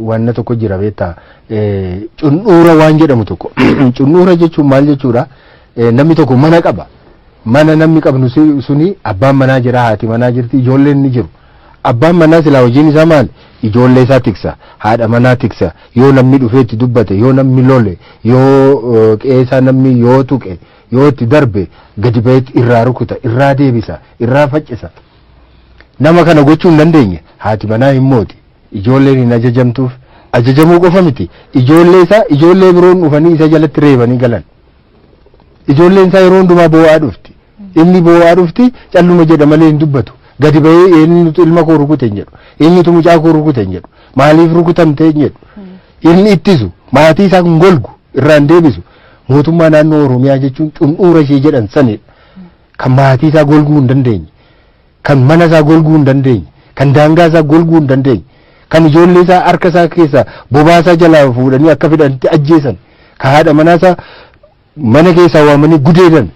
Wanna tokko jira beektaa, cunnuura waan jedhamu tokko. Cunnuura jechuun maal jechuudha? Namni tokko mana qaba. Mana namni qabnu suni abbaan manaa jira, haati manaa jirti, ijoolleen ni jiru. Abbaan manaa silaa hojiin isaa maali? Ijoollee isaa tiksa, haadha manaa tiksa. Yoo namni dhufee itti dubbate, yoo namni lole, yoo qe'ee namni yoo tuqe, yoo itti darbe, gadi baheetti irraa rukuta, irraa deebisa, irraa faccisa. Nama kana gochuu hin dandeenye haati manaa hin mooti. Ijoolleen hin ajajamtuuf. Ajajamuu qofa miti, ijoollee isaa ijoollee biroon dhufanii isa jalatti reebanii galan. Ijoolleen isaa yeroo hundumaa boo'aa dhufti. Inni boo'aa dhufti, calluma jedha malee hin dubbatu. Gadi bahee "Eenyutu ilma koo rukute?" hin jedhu. "Eenyutu mucaa koo rukute?" hin jedhu. "Maaliif rukutamte?" hin jedhu. Inni ittisu, maatii isaa hin golgu, irraan deebisu. Mootummaa naannoo Oromiyaa jechuun cunnuura ishee jedhan sanidha. Kan maatii isaa golguu hin dandeenye, kan mana isaa golguu hin dandeenye, kan daangaa isaa golguu hin dandeenye, kan ijoollee isaa harka isaa keessa bobaa isaa jalaa fuudhanii akka fedhanitti ajjeesan, kan haadha manaa isaa mana keessaa waamanii gudeedan.